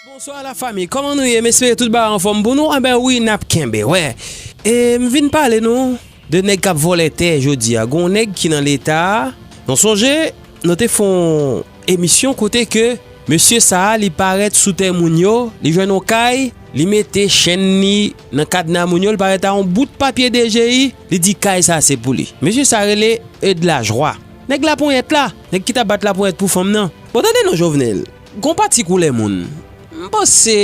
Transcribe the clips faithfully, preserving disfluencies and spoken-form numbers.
Bonswa la fanmi, kòman nou ye? M espere tout bagay anfòm pou nou. Enben wi, n ap kenbe, wè. E m vin pale nou de nèg k ap vòlè tè jodi a. Gon nèg ki nan leta a. Nou sonje, nou te fè yon emisyon kote ke mesye sa a, li parèt sou tè moun yo, li jwenn yon kay, li mete chèn li nan kadna moun yo, li parèt a yon bout papye D G I, li di kay sa a se pou li. Mesye sa a rele Eude Lajoie. Nèg laponyèt la, nèg ki t ap bat laponyèt pou fanm nan. Bon, tande non, Jovenel, gon pati koulè moun. M panse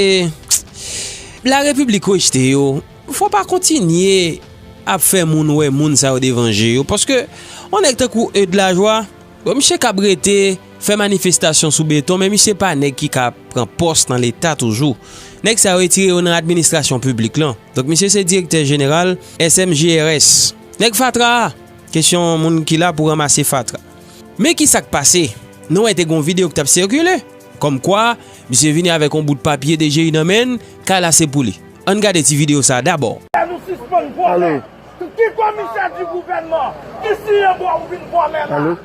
larepiblik rejte yo. Fò pa kontinye ap fè moun wè moun sa yo devan je yo. Paske yon nèg tankou Eude Lajoie, bon, misye kab rete fè manifestasyon sou beton, men misye pa nèg ki ka pran pòs nan leta toujou. Nèg sa yo retire yo nan administrasyon piblik lan. Donk, misye se direktè jeneral S M G R S. Nèg fatra a, kesyon moun ki la pou ranmase fatra. Men ki sa k pase? Nou wè te gon videyo ki t ap sikile. Kòmkwa, misye vini avèk yon bout papye D G I nan men l, kay la se pou li. Ann gade ti videyo sa a dabò. Nou sispann vòlè. Alo. Ki komisè di gouvènman ki siyen bò ou vin vòlè la? Alo.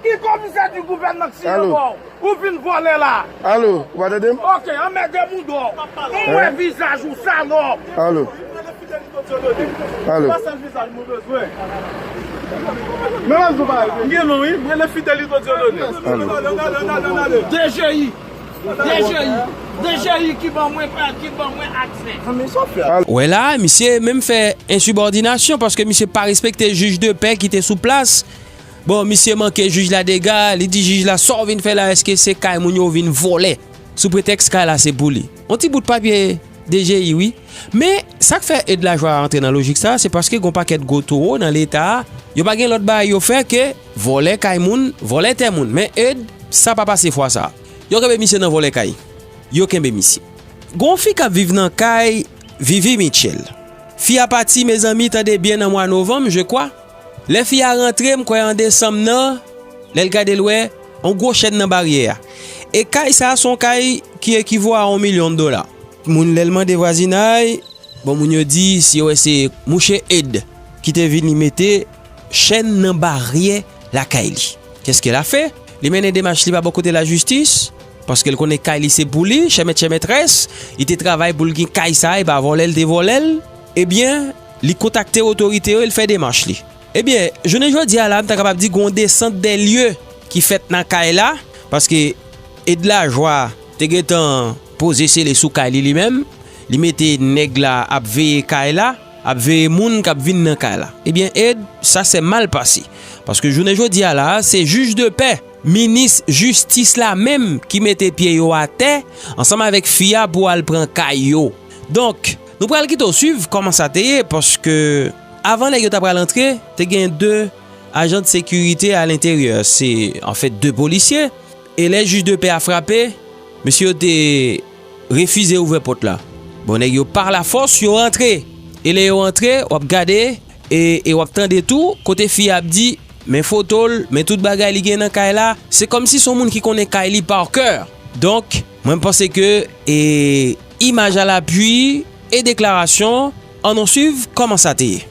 Ki komisè di gouvènman ki siyen bò ou vin vòlè la? Alo, ou pa tande m? Ok, anmède moun dò. Ou wè vizaj ou, salòp. Alo. Alo. M gen non, wi, m rele Fidelito Dieudonné. Alo. D G I. D G I. D G I ki ban mwen, ki ban mwen aksè. Alo. Wè la, misye menm fè ensibòdinasyon paske misye pa respekte jij de pè ki te sou plas. Bon, misye manke jij la dega, li di jij la, sa w vin fè la, èske se kay moun yo w vin vòlè? Sou pretèks kay la se pou li. Yon ti bout papye D G I, wi. Men, sa k fè Eude Lajoie antre nan lojik sa a, se paske gon pakèt gwo towo nan leta a, yo pa gen lòt bagay yo fè ke vòlè kay moun, vòlè tè moun. Men Eude, sa pa pase fwa sa a. Yo kenbe misye nan vòlè kay. Yo kenbe misye. Gon fi k ap viv nan kay Vivi Mitchell. Fi a pati, mezanmi, tande byen, nan mwa novanm, je kwa. Lè fi a rantre, m kwè an desanm nan, lè l gade l wè, yon gwo chèn nan baryè a. E kay sa a, se yon kay ki ekivo a yon milyon dola. Moun lè l mande vwazinay, bon, moun yo di, si yo wè se mouche Eude ki te vini mete chèn nan baryè lakay li. Qu'est-ce qu'elle a fait? Li mennen demach li pa bò kote lajistis, paske l konnen kay li se pou li, chè mèt chè mètrès, li te travay pou l gen kay sa a, e pa vòlè l te vòlè l. Ebyen, li kontakte otorite yo e l fè demach li. Ebyen, jounen jodi a la, m ta kapab di gon desant dè lye ki fèt nan kay la, paske Eude Lajoie te gentan poze sele sou kay li, li menm, li mete nèg la ap veye kay la, ap veye moun k ap vin nan kay la. Ebyen, Eude, sa se mal pase. Paske jounen jodi a la, se jij de pè, minis jistis la menm ki mete pye yo atè ansanm avèk fi a pou al pran kay yo. Donk, nou pral kite w swiv kòman sa te ye, paske avan nèg yo ta pral antre, te gen de ajan de sekirite a lenteryè, se, anfèt, de polisye. E lè jij de pè a frape, mesye yo te refize ouvè pòt la. Bon, nèg yo pa lafòs, yo rantre. E lè yo rantre, w ap gade, e, e w ap tande tou, kote fi a ap di, men foto l, men tout bagay li gen nan kay la. Se kòmsi se yon moun ki konnen kay li pa kè. Donk, mwen, m panse ke, e, imaj alapui e deklarasyon, ann nou swiv kòman sa te ye.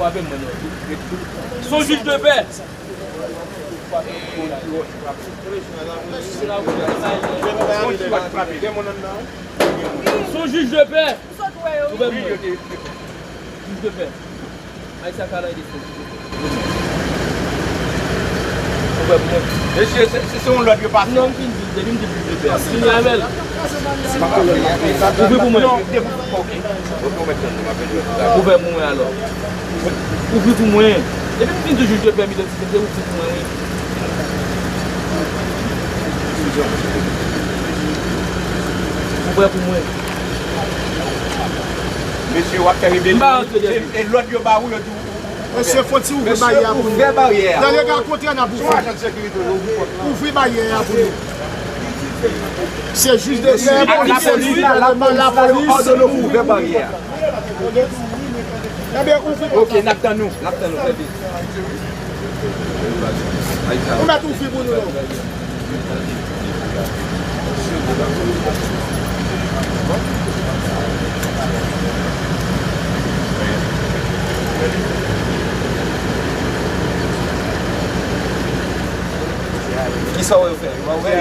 Frape mwen non. Se yon jij de pè. Se yon jij de pè. Ouvè pou mwen. Jij de pè. Ay sa ka nan ede. Ouvè pou mwen. Mesye, se, se, se yon lòd yo pase. Non, m fin di, depi m di jij de pè. Fini avè l. Ouvri pou mwen. Ouvè pou mwen alò. Ouvri pou mwen. Depi m fin di jij de pè, m identifye, se ouvri pou mwen, wi. Ouvè pou mwen. Mesye, w ap fè rebelyon. M pa rantre depi. E, e lòd yo ba ou, yo di w. Mesye, fò ti ouvri baryè a pou nou. Ouvè baryè a. Nan lega kontrè n ap ouvri. Ouvri baryè a pou nou. Se jij de pè, polis, se jij de pè, lapolis. Ouvè baryè a. Ebyen, ouvri. Ok, n ap tann nou. N ap tann nou, fè vit. Ou mèt ouvri pou nou. Kisa w yo fè? Yo pa ouvè?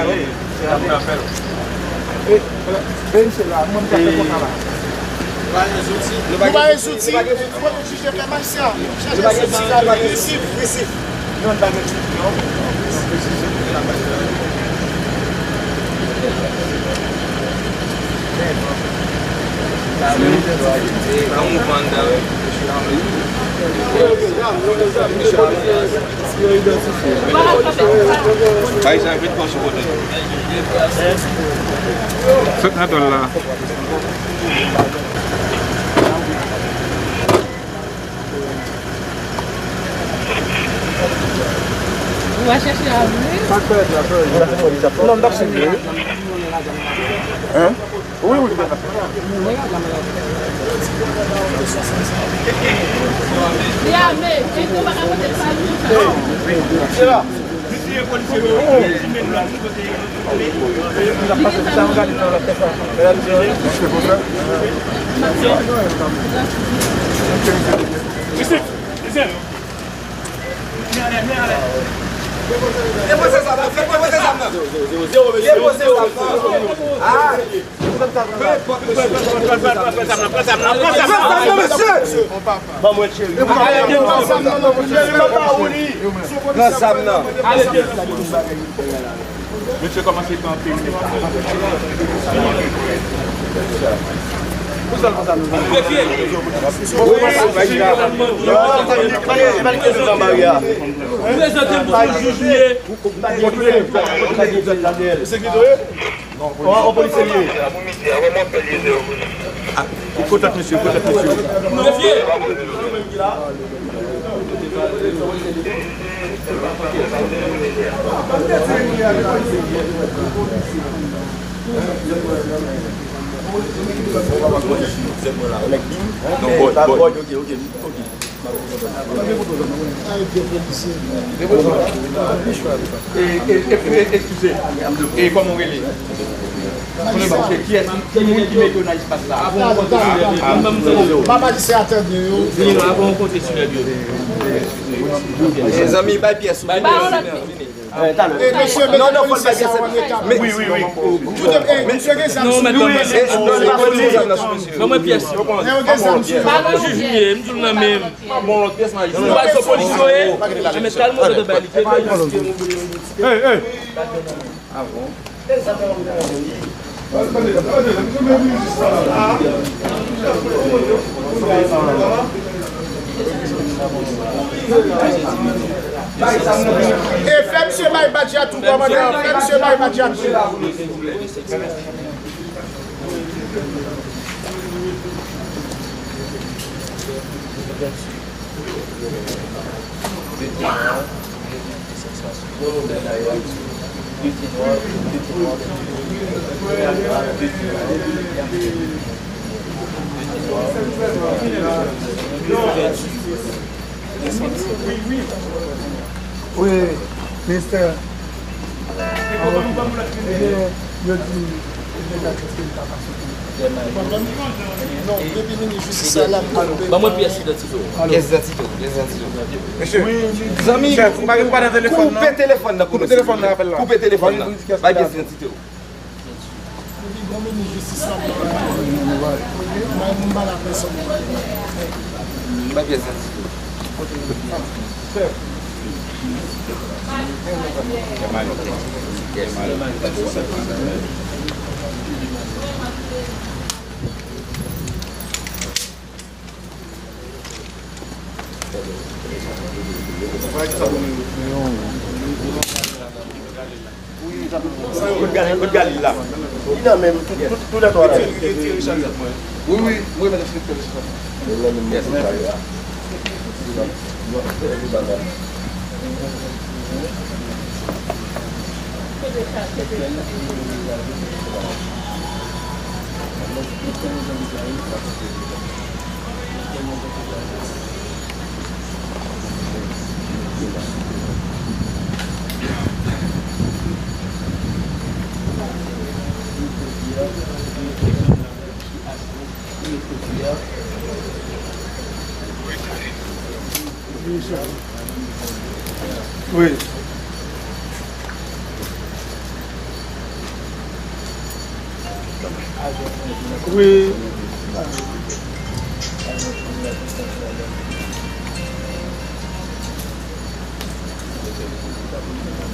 E, e, e, misye la, mwen, m ta fè konsa la. Nou pa gen zouti. Nou pa gen zouti. Fò nou jije fè mache a. Chache zouti la, resif, resif. Non, pa gen zouti, non. Nan mouvman anndan, wi. Ay, sa vin pran sou kote. Sot nan dòl la. Ou va chèche a vre? Non, m t ap swiv li, wi. Hein? Wi, wi. Li ame, e nou pa ka pote sa nou. Depoze zam nan, depoze zam nan. Depoze zam nan. Ah. Pran zam nan, mesye. Ban mwen, cheri. Pran zam nan. Mesye kòmanse kanpe. Prezante m pou jij li ye. Sekirite, wi. Ou polisye li ye. Kontak mesye, kontak mesye. Mesye! Ok, ok, ok. E, e, e, eskize. E kòman w rele? Kiyès, ki moun ki mete w nan espas la? Avan w konte sou nèg yo. Vini non, avan w konte sou nèg yo. Mezanmi, bay pyès. Bay pyès. Vini. Eh, talè. Eh, mesye, non, non, fò l bay pyès. Wi, wi, wi. Tout, eh, mesye gen zam sou li. Non, non, non, non, non, non. Ban mwen pyès. Nèg yo gen zam sou yo. Pa nan jij li ye, m di w nan men m. Bon, lòt pyès nan. Nou pa sou polis yo ye. Men kalme w, tande bay li. Hey, hey. E fè misye bay badj la tou, kòmandan, fè misye bay badj la tou. Wi, mistè. Ebyen, yo di, ebyen, gade, èske li pa ka soti? Ban mwen pyès idantite w. Pyès idantite w, pyès idantite w. Mesye, zanmi, koupe telefòn nan pou nou, silvouplè. Koupe telefòn nan, apèl la. Koupe telefòn nan. Bay pyès idantite w. Bay pyès idantite w. Kout Galil, kout Galil la. Li nan menm, tout, tout, tout lè twa la. Wi, wi, mwen menm, se kèk sa. Li nan menm, kout Galil la. Wi. Wi.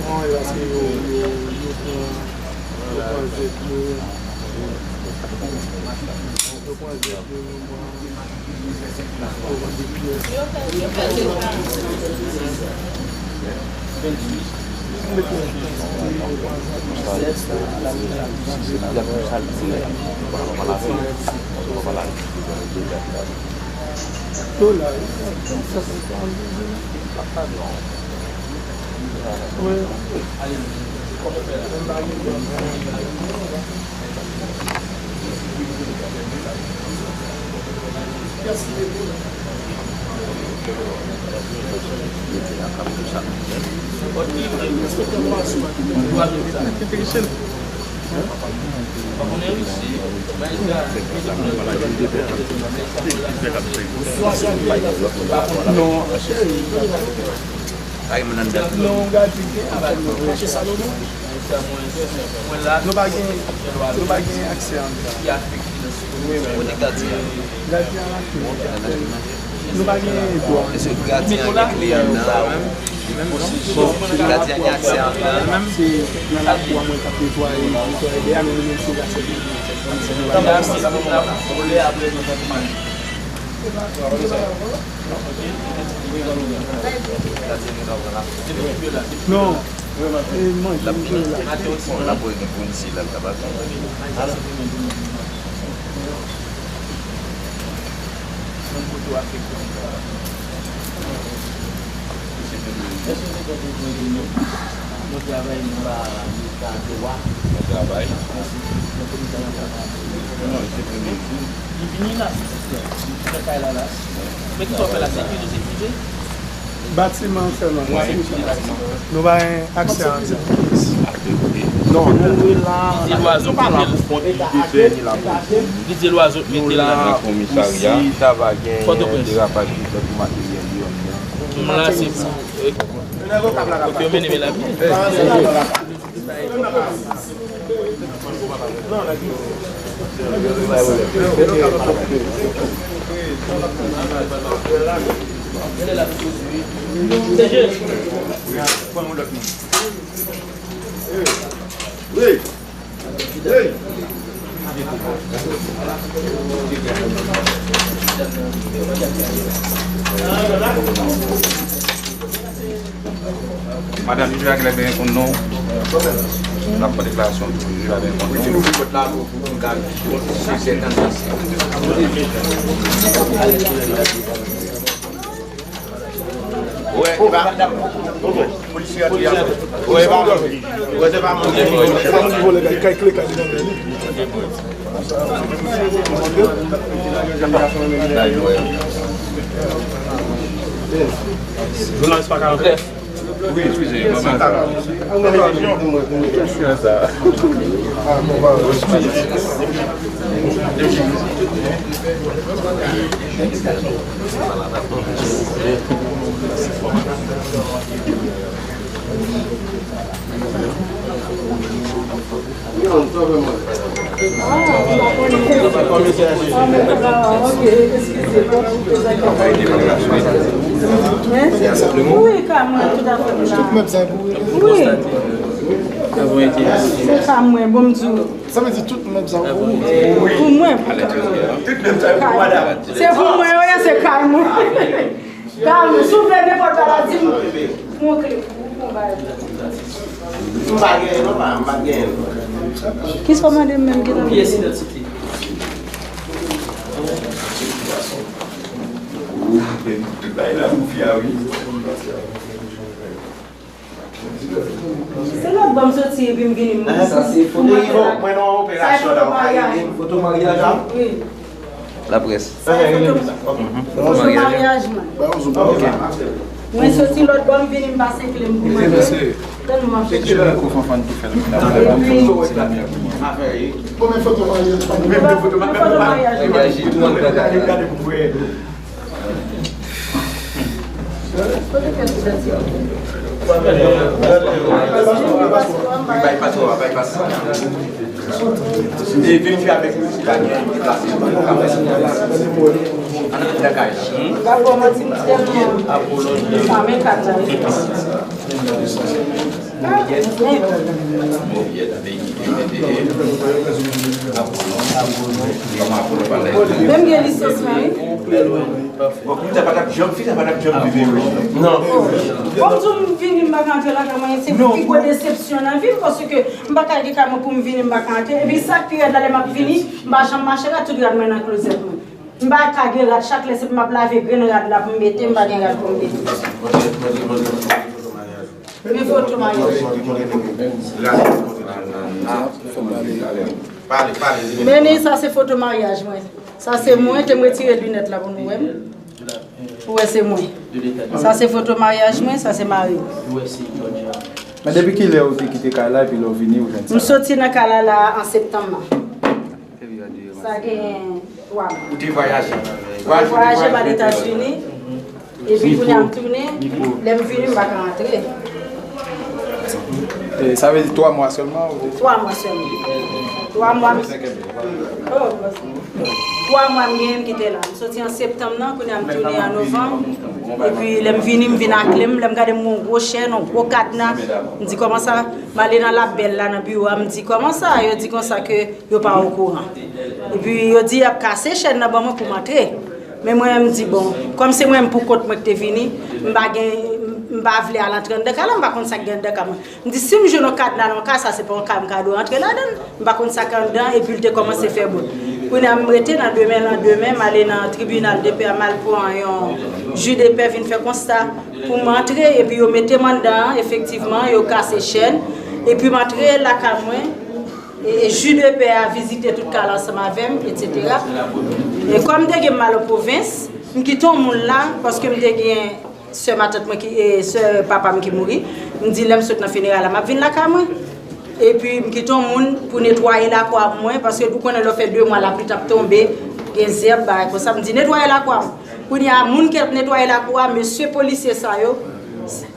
Bon, e paske yo, yo, yo pran, yo pran zèb yo. Yo pran zèb yo, yo pran. Non. Ay, mwen anndan. Non, gadyen gen aksè. Nou pa gen, nou pa gen aksè anndan. Kote gadyen an? Gadyen an la. Nou pa gen dwa. Èske gadyen an gen kle anndan la menm? Bon, gadyen an gen aksè anndan la menm? Se nan lakou a mwen k ap netwaye, netwaye dèyè, men nou menm se gras. Non. E manje m jwe la. L ap wè gen polisye la, l ap al. Nou travay nan la, nou travay. Li vini la, li fè kay la la. Men ki sa w fè la, sekirize, sekirize? Batiman sèlman. Nou pa gen aksè anndan. Non, nou la, nou pa la pou kont li de fè ni la pou. Li di lwazo mete la nan komisarya. Fòtoprens. Derapaj ki fèt pou materyèl yo anndan. M la se pou, eh, pou yo mennen men la byen. Wi. Madanm, jije a genlè benyen konn non. N ap pran deklarasyon tou, jije a benyen konn non. Wè, e pa, wè, e pa, wè, se pa moun ki vòlè. Li kay kle kay li nan men li. Jounalis pa ka antre. Wi, eskize, mwen mal. Wi, ka mwen, tout afè m la. Wi. Se ka mwen, bon m di w. Sa vle di tout mèb sa pou ou? Pou mwen, pou kay. Se pou mwen, wi, se kay mwen. Kay mwen, si w vle nenpòt bagay, di m. Pou yon kle, pou yon bagay. M pa genyen non, pa, m pa genyen non. Kisa w mande m menm ki nan pyès idantite? Tout bagay la pou fi a, wi. Se lòt bò m soti epi m vini m. Sa se foto. Mwen nan operasyon la, ou ka ede m. Foto maryaj la? Wi. Laprès. Sa foto maryaj mwen. Mwen soti lòt bò m vini m pase kle m pou mwen. Tann mwen ap chèche. Epi. Konbyen foto maryaj mwen? Foto maryaj mwen. Menm gen lisans la, wi. Bon, fi sa pa t ap janm, fi sa pa t ap janm vini. Non. Bon, m di w, m vini, m pa ka antre lakay mwen, se pi gwo desepsyon nan vi m, paske m pa ka gen kay mwen pou m vini, m pa ka antre. Epi sa k pi rèd la, lè m ap vini, m pa janm mache rad, tout rad mwen nan klozèt mwen. M pa ka gen rad, chak lè se pou m ap lave grenn rad la pou m mete, m pa gen rad pou m mete. Men foto maryaj. Men sa se foto maryaj mwen. Sa se mwen, te m retire linèt la pou nou wè m. Pou wè se mwen. Sa se foto maryaj mwen, sa se mari m. Men depi kilè ou te kite kay la epi lè w vini ou jwenn sa? M soti nan kay la la an septanm nan. Sa gen twa mwa. Ou te vwayaje? Mwen vwayaje m al Etazini. Epi kounye a m tounen, lè m vini m pa ka antre. Sa vle di twa mwa sèlman ou te? Twa mwa sèlman. Twa mwa m. Oh, twa mwa m genyen m kite la. M soti an septanm nan, kounye a m tounen an novanm. Epi lè m vini, m vin ak kle m. Lè m gade m wè yon gwo chèn, yon gwo kadna. M di kòman sa? M ale nan labèl la, nan biwo a, m di kòman sa? Yo di konsa ke yo pa okouran. Epi yo di y ap kase chèn nan ban mwen pou m antre. Men mwen menm m di bon, kòm se mwen menm pou kont mwen ki te vini, m pa gen, m pa vle al antre anndan kay la, m pa konn sa k gen anndan kay mwen. M di si m jwenn yon kadna nan yon kay, sa se pa yon kay m ka dwe antre ladan l. M pa konn sa k anndan, epi l te kòmanse fè bout. Kounye a m rete nan demen, landemen, m ale nan tribinal de pè a, m al pran yon ji de pè, vin fè konsta pou m antre, epi yo mete m anndan an, efektivman, yo kase chèn, epi m antre lakay mwen. E, e ji de pè a vizite tout kay la ansanm avè m, etsetera. E kòm m te gen mal an pwovens, m kite yon moun la, paske m te gen sè matant mwen ki, e sè papa m ki mouri. M di lè m sot nan fineray la, m ap vin lakay mwen. Epi m kite yon moun pou netwaye lakou a pou mwen, paske ou konnen lè w fè de mwa lapli t ap tonbe, gen zèb, bagay konsa. M di netwaye lakou a. Kounye a, moun ki ap netwaye lakou a, mesye polisye sa yo,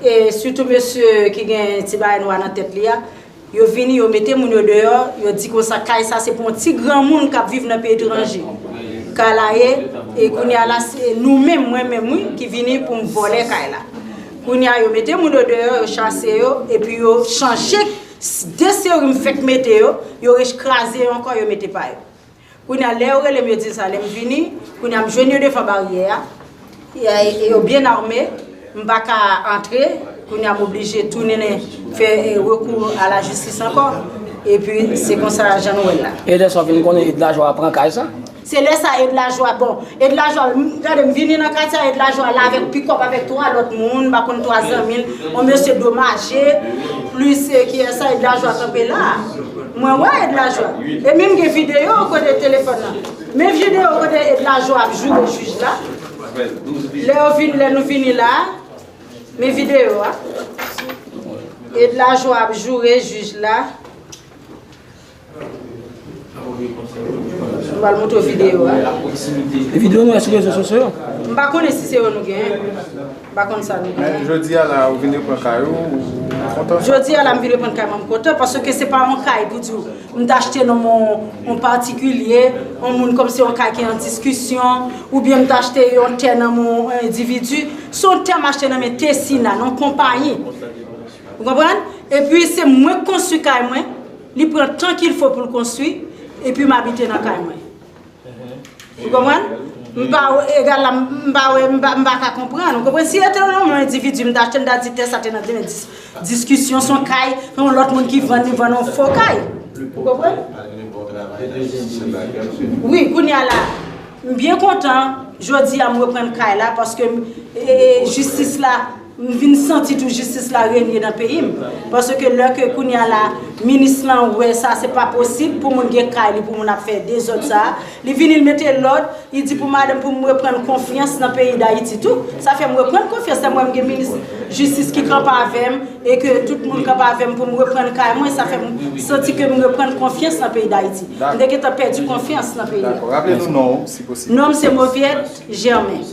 e sitou mesye ki gen ti bagay nwa nan tèt li a, yo vini, yo mete moun yo deyò, yo di konsa kay sa se pou yon ti granmoun k ap viv nan peyi etranje. Kay la ye, e kounye a la, se nou menm, mwen menm, wi, ki vini pou m vòlè kay la. Kounye a, yo mete moun yo deyò, yo chase yo, epi yo chanje, de seri m fèk mete yo, yo rech kraze yo ankò, yo mete pa yo. Kounye a, lè yo rele m, yo di m sa, lè m vini, kounye a, m jwenn yo devan baryè a. E, e yo byen ame, m pa ka antre. Kounye a, m oblije tounen fè, e, rekou a lajistis ankò. Epi, se konsa jan nou wè l la. E lè sa w vin konnen Edlajwa pran kay sa? Se lè sa Edlajwa, bon, Edlajwa, m, gade, m vini nan katye a, Edlajwa la avèk pikòp, avèk twa lòt moun, m pa konn twa zanmi l, yon mesye domaje, plis, e, kiyès sa, Edlajwa kanpe la. Mwen wè Edlajwa. E menm gen videyo kote telefòn nan. Men videyo kote Edlajwa ap joure jij la. Lè yo vin, lè nou vini la, men videyo a. Edlajò ap joure jij la. M pral montre w videyo a. E videyo nou wè sou rezo sosyo yo. M pa konnen si se yo nou genyen. M pa konn sa nou genyen. Men jodi a la, ou vin reprann kay ou, ou kontan? Jodi a la, m vin reprann kay mwen, m kontan, paske se pa yon kay pou di w, m t achte nan yon, yon patikilye, yon moun kòmsi yon kay ki an diskisyon, oubyen m t achte yon tè nan yon endividi. Se yon tè m achte nan men Tesina, nan yon konpayi. Ou konprann? Epi se mwen k konstwi kay mwen, li pran tan qu'il faut pou l konstwi, epi m abite nan kay mwen. Ou konprann? M pa wè, egal la, m pa wè, m pa, m pa ka konprann. Ou konprann? Si yo te yon endividi, m ta achte, m ta di tè sa te nan de men dis, diskisyon, se yon kay, se yon lòt moun ki vann, li vann yon fo kay. Ou konprann? Wi, kounye a la, m byen kontan, jodi a m reprann kay la, paske, e, e, jistis la, m vin santi tou jistis la renye nan peyi m. Paske lè ke kounye a la, minis lan wè sa, se pa posib pou moun gen kay li, pou moun ap fè dezòd sa. Li vini, li mete lòd, li di pou madanm, pou m reprann konfyans nan peyi Dayiti tou. Sa fè m reprann konfyans, lè m wè m gen minis jistis ki kanpe avè m, e ke tout moun kanpe avè m pou m reprann kay mwen, sa fè m santi ke m reprann konfyans nan peyi Dayiti. M te gentan pèdi konfyans nan peyi a. Dakò. Raple nou non w, si posib. Non m se Moviette Germain.